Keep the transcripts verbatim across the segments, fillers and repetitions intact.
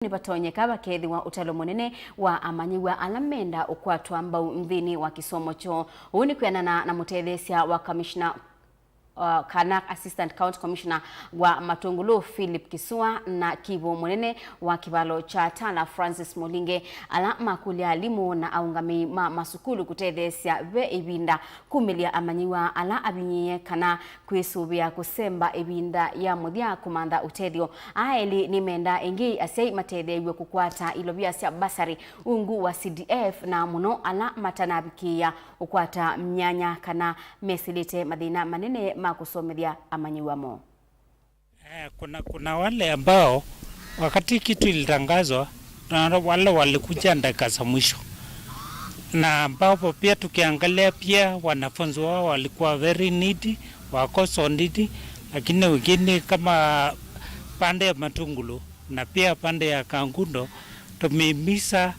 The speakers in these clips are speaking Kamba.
nĩvatonyeka vakethĩwa ũtalo mũnene wa amanyĩw'a ala menda ũkwatwa mbau nthĩnĩ wa kĩsomo kyoo. Ũu nĩ kwĩanana na mũtetheesya wa kamishna, uh, kana Assistant County Commissioner wa Matũngũlũ Philip Kisua na kivũ mũnene wa kĩvalo kya Tala Francis Mulinge, ala makũlya alimũ na aũngamĩi ma masukulu kũtetheesya ve ĩvinda kumĩlya amanyĩw'a ala avinyĩĩe kana kwĩsũvĩa kũsemba ĩvinda ya mũthya kũmantha ũtethyo. Aa elĩ nĩmendaa ĩngĩ asyai matetheew'e kũkwata ilovia sya basarĩ ungu wa C D F, na mũno ala matanavikĩĩa ũkwata myanya kana mesĩlĩte mathĩna manene ma kũsomethya amanyĩw'a moo. Eh, kuna, kuna wale ambao wakati kitu ilitangazwa, na wale walikuja dakika za mwisho, na ambapo pia tukiangalia pia wanafunzi wao walikuwa very needy, wako so needy, lakini wengine kama pande ya Matungulu na pia pande ya Kangundo, tumehimiza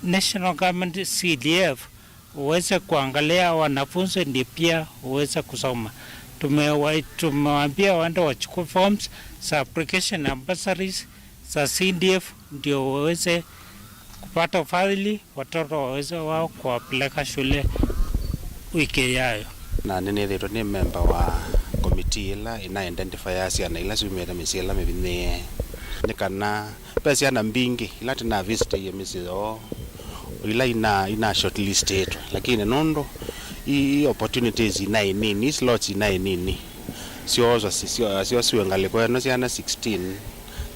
National Government C D F uweze kuangalia wanafunzi ndio pia uweze kusoma. Tumewa-, tumewaambia waende wachukue forms za application na bursaries za C D F ndio waweze kupata ufadhili, watoto waweze wao kuwapeleka shule wiki ijayo. Na nĩnĩthĩtwe nĩ memba wa komiti ĩla ĩna identify syana ila syumĩte mĩsyĩ ĩla mĩvinyĩĩe, nĩ kana ve syana mbingĩ ila tĩnavisitĩie mĩsyĩ yoo, ila ina, ina shortlistĩtwe, lakini nũndũ i, i opportunities inaĩ nini, i slots inaĩ nini, syooswa si-, syo-, syosiwe ngalĩko ĩno syana sixteen,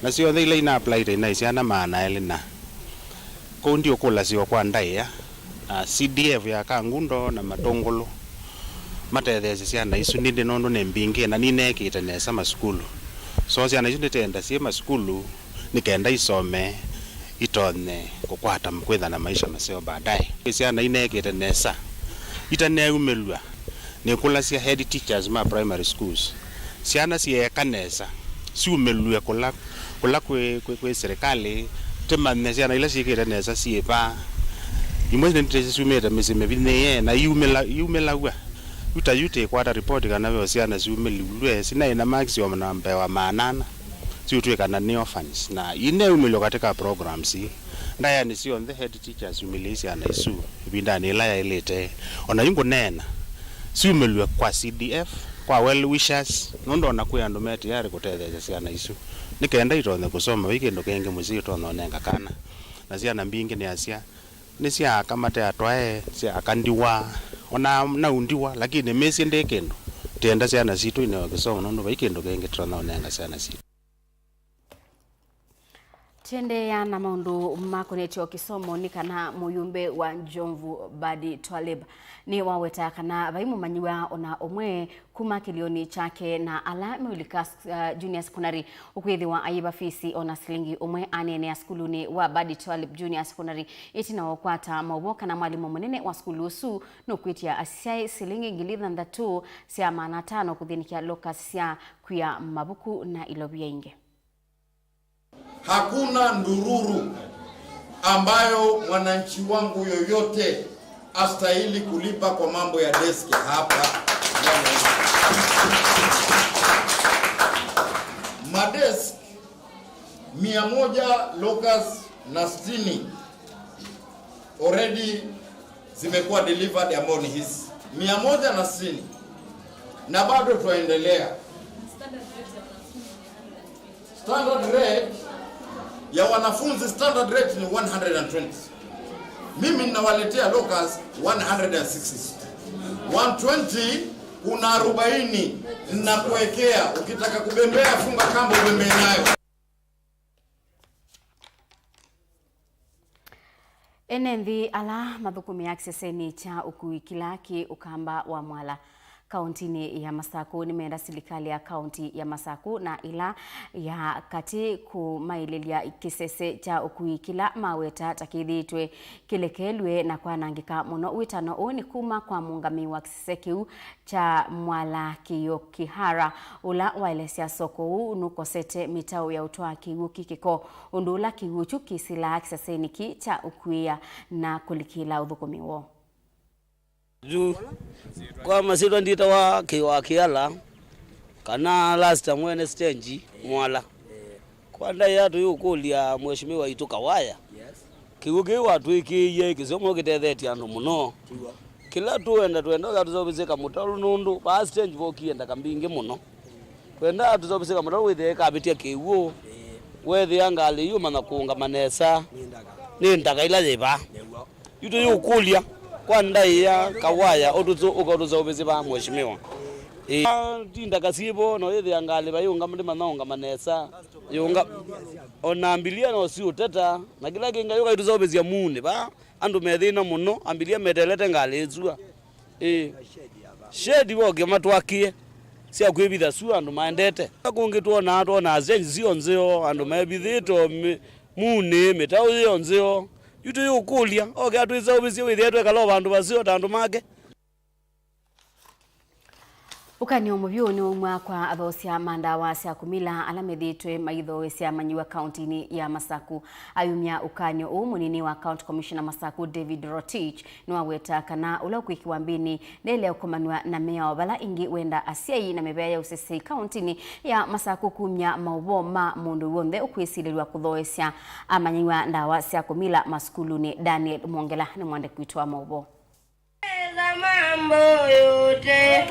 na syonthe ila ina applyĩte inaĩ syana maana elĩ na kũu ndiũkũlasya kwa ndaĩa, na C D F ya Kangundo na Matũngũlũ matetheesye syana isu nĩndĩ nũndũ nĩ mbingĩ na ninekĩte nesa masukulu. So syana isu nĩtenda syĩ masukulu nĩ kenda isome, itonye kũkwata kwĩtha na maisha maseo baadaye. Kwĩ syana inekĩte nesa itaneumĩlw'a nĩkũlasya head teachers ma primary schools. Syana syeeka nesa syumĩlw'e kũla, kũla kwĩ, kwĩ, kwĩ serikali, tĩmanye syana ila syĩkĩte nesa syĩ va. Imwe nĩtĩ syumĩte mĩsyĩ mĩvinyĩĩe na iumĩla-, iumĩlaw'a. Yu ta yu tĩkwata ripoti kana ve syana syumĩlw'e sinaĩ na marks o na mbee wa maana ana, syũtw'ĩkana nĩ orphans, na ineumĩlw'a katika programs ii. Ndaĩanĩ syonthe head teachers syumĩlye syana isu ĩvindanĩ yĩla yaĩlĩte. O na yu ngũneena, syumĩlw'e kwa C D F, kwa well wishers, nũndũ o na kwĩ andũ me tayarĩ kũtetheesya syana isu nĩ kenda itonye kũsoma vai kĩndũ kĩngĩ mũsyĩ ũtonya ũnenga kana. Na syana mbingĩ nĩ asya, nĩ sya aka mate atwae, sya aka ndiwa, o na nau ndiwa, lakini mĩsyĩ ndĩ kĩndũ. Tĩenda syana sitũ inewe kĩsomo nũndũ vai kĩndũ kĩngĩ tũtonya ũnenga syana sitũ. Tũendeea na maũndũ makonetye o kĩsomo, nĩ kana mũyumbe wa Jomvu Badi Twalib nĩwaweta kana vai mũmanyĩw'a o na ũmwe kuma kĩlĩonĩ kyake na ala meũlika, uh, junior secondary ũkwĩthĩwa ayĩva fisi o na silingi ũmwe. Aneenea sukulunĩ wa Badi Twalib Junior Secondary ĩtina wa ũkwata maũvoo kana mwalimũ mũnene wa sukulu ũsu nũkwĩtya asyaĩ silingi ngili thanthatũ sya maana atano kũthĩnĩkya lokas sya kwia mavuku na ilovia ingĩ. Hakuna ndururu ambayo mwananchi wangu yoyote astahili kulipa kwa mambo ya desk hapa. Madesk mia moja lokas na sitini already zimekuwa delivered, ambao ni hizi mia moja na sitini, na bado twaendelea. Standard rate ya wanafunzi, standard rate ni one hundred and twenty. Mimi ninawaletea lokas one hundred and sixty. One twenty, kuna arobaini ninakuwekea, ukitaka kubembea, funga kamba ubembee nayo. Ene nthĩ ala mathũkũmĩaa kĩsesenĩ kya ũkui kĩla kĩ Ũkamba wa Mwala kaũntinĩ ya Masakũ nĩmenda silikalĩ ya kaũnti ya Masakũ na ĩla ya katĩ kũmaĩlĩlya kĩsese kya ũkui kĩla maweta ta kĩthĩĩtwe kĩlekelw'e na kwanangĩka mũno. Wĩtano ũũ nĩ kuma kwa mũũngamĩi wa kĩsese kĩu kya Mwala Kĩio Kĩhara, ũla waelesya soko ũũ nũkosete mĩtaũ ya ũtwaa kĩw'ũ kĩ kĩko, ũndũ ũla kĩw'ũ kyu kĩsĩlaa kĩsesenĩ kĩ kya ũkuĩa na kũlikĩla ũthũkũmi woo. Yu, kwa masyĩtwa nditawa Kĩio wa Kĩala, kana last time wene stage Mwala. Kwa ndaĩa tũyũkũlya Mheshimiwa witũ Kawaya. Yes. Kĩw'ũ kĩu watwĩkĩie kĩsomo kĩtethetye andũ mũno. Kĩla tũenda, twenda ũkatũseũvĩsye kamũtaro nũndũ vaa stage vokie ndaka mbingĩ mũno. Twenda tũseũvĩsye kamũtaro wĩthĩe ĩkavĩtya kĩw'ũ. Wethĩa ngalĩ yu ũmanya kũũngama nesa. Nĩ ndaka ila yĩ vaa. Yu tũyũkũlya kwa ndaĩa Kawaya ũtũtũ-, ũkatũseũvĩsye vaa Mheshimiwa. Ĩĩ. Ti ndaka syĩvo, no yĩthĩa ngalĩ vayĩũngama ndĩmanya ũngama nesa. Yũnga, ona ambilia no siũteta, na kĩla kĩngĩ yũka itũseũvĩsya muunĩ vaa. Andũ methĩna mũno, ambilia metelete ngalĩ ĩsua. Ĩĩ. Shedi voke matwakĩe sya kwĩvitha sua andũ maendete. Kũngĩ twonaa, twonaa stage sio nzeo, andũ mevithĩtwe mĩ-, muunĩ, mĩtaũ yĩo nzeo. Yu tũyũkũlya, oke atwĩseũvĩsye wĩthĩe twekala o vandũ vaseo ta andũ make. Ũkany'o mũvyũ nĩwaumw'a kwa athoosya ma ndawa sya kũmila ala methĩĩtwe maithoosya amanyĩw'a kauntinĩ ya Masaku. Ayumya ũkany'o ũũ, mũnini wa County Commissioner Masaku, David Rotich, nĩwaweta kana ũla ũkwĩkĩwa mbĩnĩ ndaĩle ũkomanw'a na mĩao vala ĩngĩ wenda asyai na mĩvĩa ya ũseseĩ kauntinĩ ya Masaku kumya maũvoo ma mũndũ w'onthe ũkwĩsilĩlw'a kũthoosya amanyĩw'a ndawa sya kũmila masukulunĩ. Daniel Mwongela nĩ mwandĩki witũ wa maũvoo.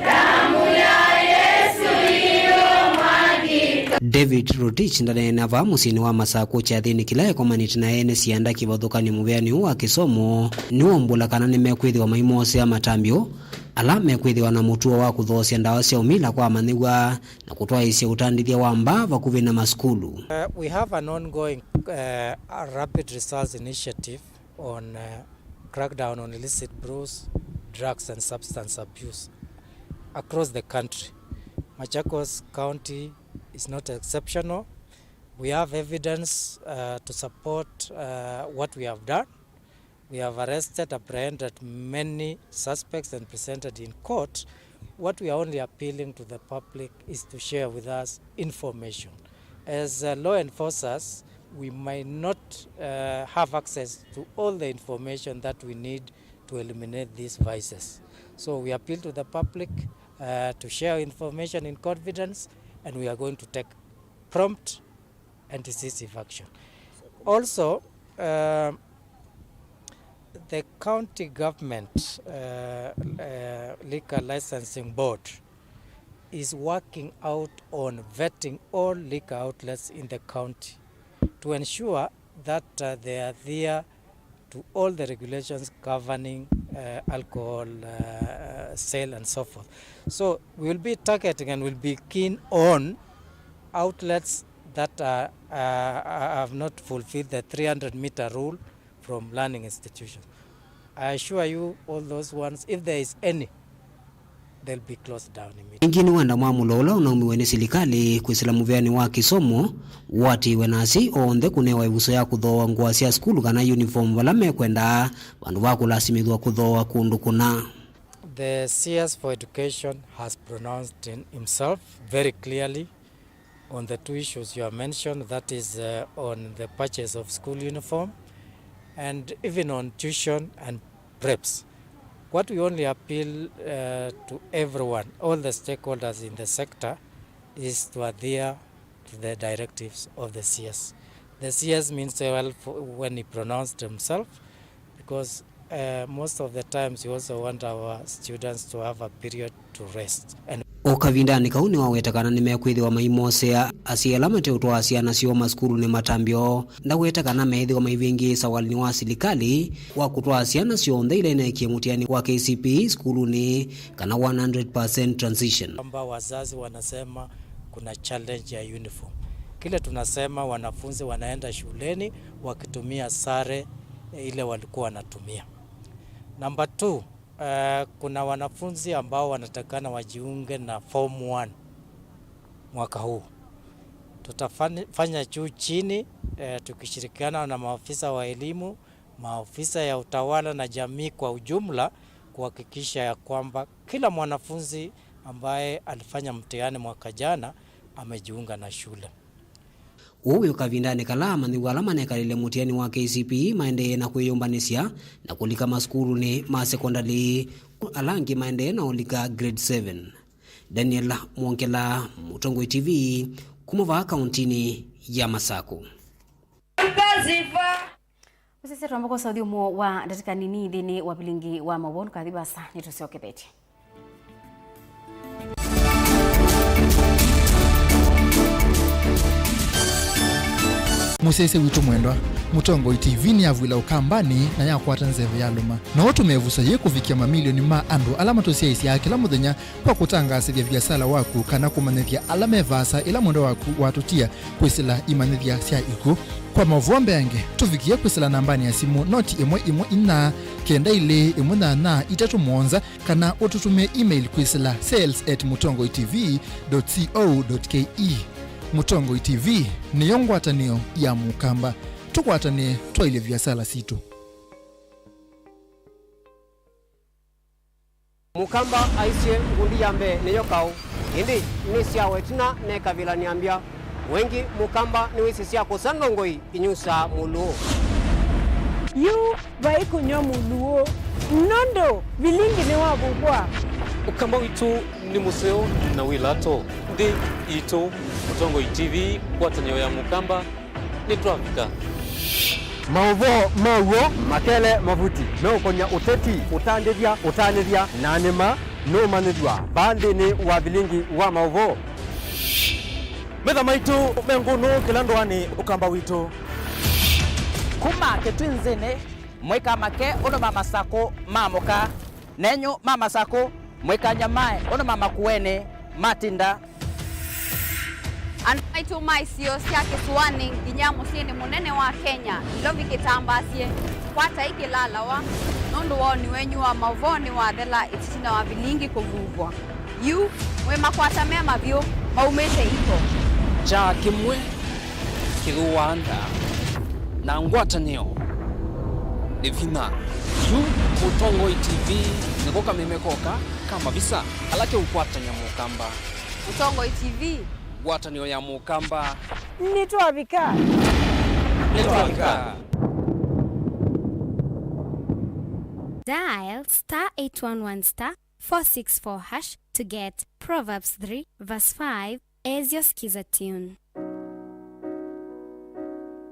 Damu ya Yesu iliyomwagika. David Rotich ndaneena vaa mũsyĩnĩ wa Masaku kyathĩnĩ kĩla ekomanĩte na ene syanda kĩvathũkany'o mũvĩanĩ ũũ wa kĩsomo, nĩwaumbũla kana nĩmekwĩthĩwa maimoosea matambyo ala mekwĩthĩwa na mũtuo wa kũthoosya ndawa sya ũmila kwa amanyĩw'a na kũtwaĩĩsya ũtandĩthya wa mbaa vakuvĩ na masukulu. Uh, we have an ongoing, uh, rapid results initiative on, uh, crackdown on illicit brews, drugs and substance abuse across the country. Machakos County is not exceptional. We have evidence, uh, to support, uh, what we have done. We have arrested, apprehended many suspects and presented in court. What we are only appealing to the public is to share with us information. As, uh, law enforcers, we might not, uh, have access to all the information that we need to eliminate these vices. So we appeal to the public, uh, to share information in confidence, and we are going to take prompt and decisive action. Also, uh, the county government, uh, uh, liquor licensing board is working out on vetting all liquor outlets in the county to ensure that, uh, they adhere to all the regulations governing, uh, alcohol, uh, sale and so forth. So we will be targeting and will be keen on outlets that are, uh, have not fulfilled the three hundred meter rule from learning institutions. I assure you, all those ones, if there is any, they'll be closed down immediately. Ĩngĩ nĩ wenda mwamũlo ũla ũnaumiwe nĩ silikalĩ kwĩsĩla mũvĩanĩ wa kĩsomo ũatĩĩwe na asyai onthe kũnewa ĩvuso ya kũthooa ngũa sya sukulu kana uniform vala mekwenda vandũ va kũlasimĩthw'a kũthooa kũndũ kũna. The C S for Education has pronounced in himself very clearly on the two issues you have mentioned, that is, uh, on the purchase of school uniform and even on tuition and preps. What we only appeal, uh, to everyone, all the stakeholders in the sector, is to adhere to the directives of the C S. The C S means well for when he pronounced himself, because, uh, most of the times we also want our students to have a period to rest. And o kavindanĩ kau nĩwaweta kana nĩmekwĩthĩwa maimosea asyai ala mate ũtwaa syana syoo masukulunĩ matambyo. Ndaweta kana meĩthĩwa maivĩngĩĩsa walĩnĩ wa silikalĩ wa kũtwaa syana syonthe ila ineekie mũtiani wa K C P E sukulunĩ kana one hundred percent transition. Kwamba wazazi wanasema kuna challenge ya uniform. Kile tunasema, wanafunzi wanaenda shuleni wakitumia sare ile walikuwa wanatumia. Number two, eh, kuna wanafunzi ambao wanatakikana wajiunge na form one mwaka huu. Tutafanya juu chini, eh, tukishirikiana na maafisa wa elimu, maafisa ya utawala na jamii kwa ujumla, kuhakikisha ya kwamba kila mwanafunzi ambaye alifanya mtihani mwaka jana amejiunga na shule. Ũu wĩ kavindanĩ kala amanyĩw'a ala manekalile mũtiani wa K C P E maendee na kwĩyũmbanĩsya na kũlika masukulunĩ ma sekondalĩ, ala angĩ maendee na ũlika grade seven. Daniel Mwongela, Mũtongoi T V, kuma vaa kauntinĩ ya Masaku. Mũsese twamba kwosa ũthyũmũo wa ndatĩka nini nthĩnĩ wa vilingi wa maũvoo, ndũkathi vaasa, nĩtũsyokethetye. Mũsyaĩĩsya witũ mwendwa, Mũtongoi T V nĩyavw'ĩla Ũkambanĩ na yakwata nzeve yalũma. No ũtũme ĩvuso yĩĩ kũvikĩa mamilioni ma andũ ala matũsyaĩĩsyaa kĩla mũthenya kwa kũtangaasĩthya viasala waku kana kũmanyĩthya ala me vaasa ĩla mwendwa waku watũtia kwĩsĩla imanyĩthya sya ikw'ũ. Kwa maũvoo mbeange, tũvikĩe kwĩsĩla nambanĩ ya simũ noti ĩmwe ĩmwe inya kenda ilĩ ĩmwe nyanya itatũ mũonza, kana ũtũtũmĩe email kwĩsĩla sales at mũtongoi T V dot co dot K E. Mũtongoi T V nĩyo ngwatanĩo ya Mũkamba. Tũkwatanĩe twaĩlye viasala sitũ. Mũkamba aisye, ngundi ya mbee nĩyo kaũ, ĩndĩ nĩ sya wetina nekavĩlanĩa mbya. Wengĩ Mũkamba nĩwĩsĩ sya kũsa ndongoi inyusaa mũlũũ. Yu vai kũnyw'a mũlũũ, nũndũ vilingi nĩwavuvwa. Ũkamba witũ nĩ mũseo na wĩ lato. Nthĩ itũ, Mũtongoi T V, ngwatanĩo ya Mũkamba, nĩtwavika. Maũvoo ma w'o, makele, mavuti, meũkony'a ũteti, ũtandĩthya, ũtanĩthya, na nĩma nũũmanyĩthw'a vaa nthĩnĩ wa vilingi wa maũvoo. Metha maitũ me ngũnũ kĩla ndũanĩ, Ũkamba witũ. Kuma Kĩtwinzĩnĩ, mũikamake ũndũ ma Masakũ maamũka. Nenyu ma Masakũ, mũikanyamae ũndũ ma Makuenĩ matinda. Andũ maitũ ma isio sya kĩsũanĩ nginya mũsyĩnĩ mũnene wa Kenya, Nairobi kĩtambaasye, kwatai kĩlalawa, nũndũ woni wenyu wa maũvoo nĩwathela ĩtina wa vilingi kũvuvwa. Yu, mwĩ makwata me mavyũ, maumĩte iko. Kyaa kĩmwe kĩthũaa nda, na ngwatanĩo nĩ vinya. Yu Mũtongoi T V nĩko kameme koka ka mavisa ala keũkwatany'a Mũkamba. Mũtongoi T V. Ngwatanĩo ya Mũkamba. Nĩtwavika. Nĩtwavika. Dial star eight one one star four six four hash to get Proverbs three verse five as your Skiza tune.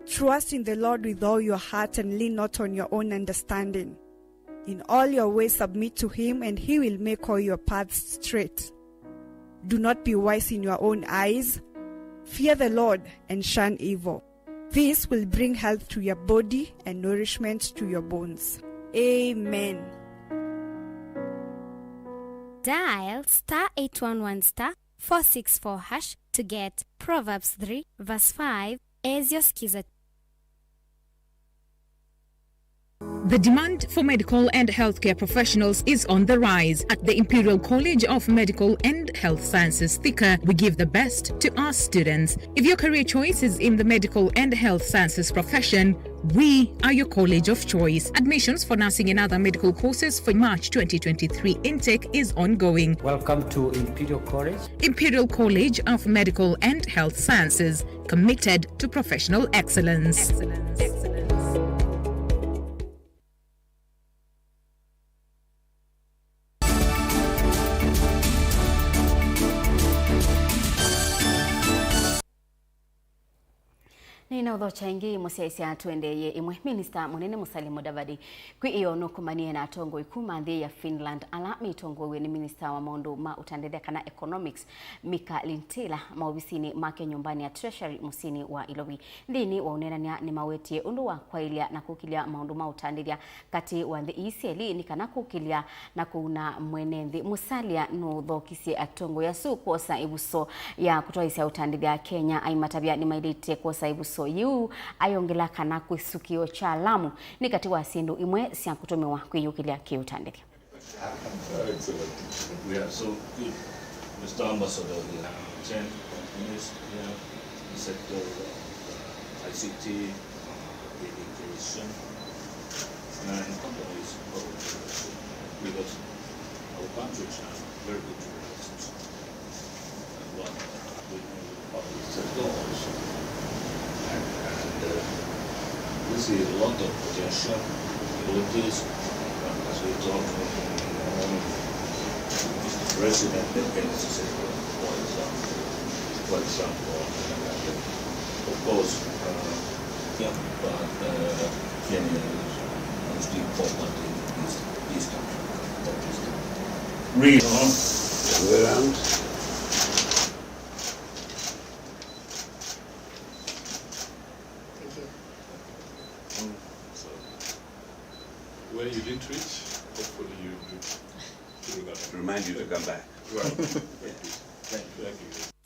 Trust in the Lord with all your heart and lean not on your own understanding. In all your ways submit to him, and he will make all your paths straight. Do not be wise in your own eyes. Fear the Lord and shun evil. This will bring health to your body and nourishment to your bones. Amen. Dial star eight one one star four six four hash to get Proverbs three verse five as your Skiza. The demand for medical and healthcare professionals is on the rise. At the Imperial College of Medical and Health Sciences, Thika, we give the best to our students. If your career choice is in the medical and health sciences profession, we are your college of choice. Admissions for nursing and other medical courses for March twenty twenty-three intake is ongoing. Welcome to Imperial College. Imperial College of Medical and Health Sciences, committed to professional excellence. Nĩnaũthokya ĩngĩ mũsyaĩĩsya tũendeeye ĩmwe. Minista mũnene Musalia Mudavadi kwĩ ĩoo nũkomanie na atongoi kuma nthĩ ya Finland ala metongoew'e nĩ minista wa maũndũ ma ũtandĩthya kana economics, Mika Lintilä, maovisinĩ make nyũmbanĩ ya Treasury mũsyĩnĩ wa Ilovi. Nthĩnĩ wa ũneenany'a, nĩmawetie ũndũ wa kwaĩlya na kũkĩlya maũndũ ma ũtandĩthya katĩ wa nthĩ ii syelĩ nĩ kana kũkĩlya na kũuna mwene nthĩ. Musalia nũthokisye atongoi asu kwosa ĩvuso ya kũtwaĩĩsya ũtandĩthya Kenya, aimatavya nĩmaĩlĩte kwosa ĩvuso yĩu, ayongela kana kĩsukĩo kya Lamu nĩ katĩ wa syĩndũ imwe sya kũtũmĩwa kwĩyũkĩlya kĩ-ũtandĩthya. Yeah, so good. Mister Ambassador here, ten companies here, the sector of, uh, I C T, uh, education, and companies of, because our countries have very good relationships. And one, we know public sector also. And, and, uh, we see a lot of potential abilities, uh, as we talk, um, Mister President, the energy sector, for example, for example, uh, Because, uh, yeah, but, uh, Kenya is mostly poverty in this, this country, but it's real, huh? Well, um, Thank you. So, where you didn't reach, hopefully you, you, you will come. Remind you to come back. Right. Thank you. Thank you. Thank you.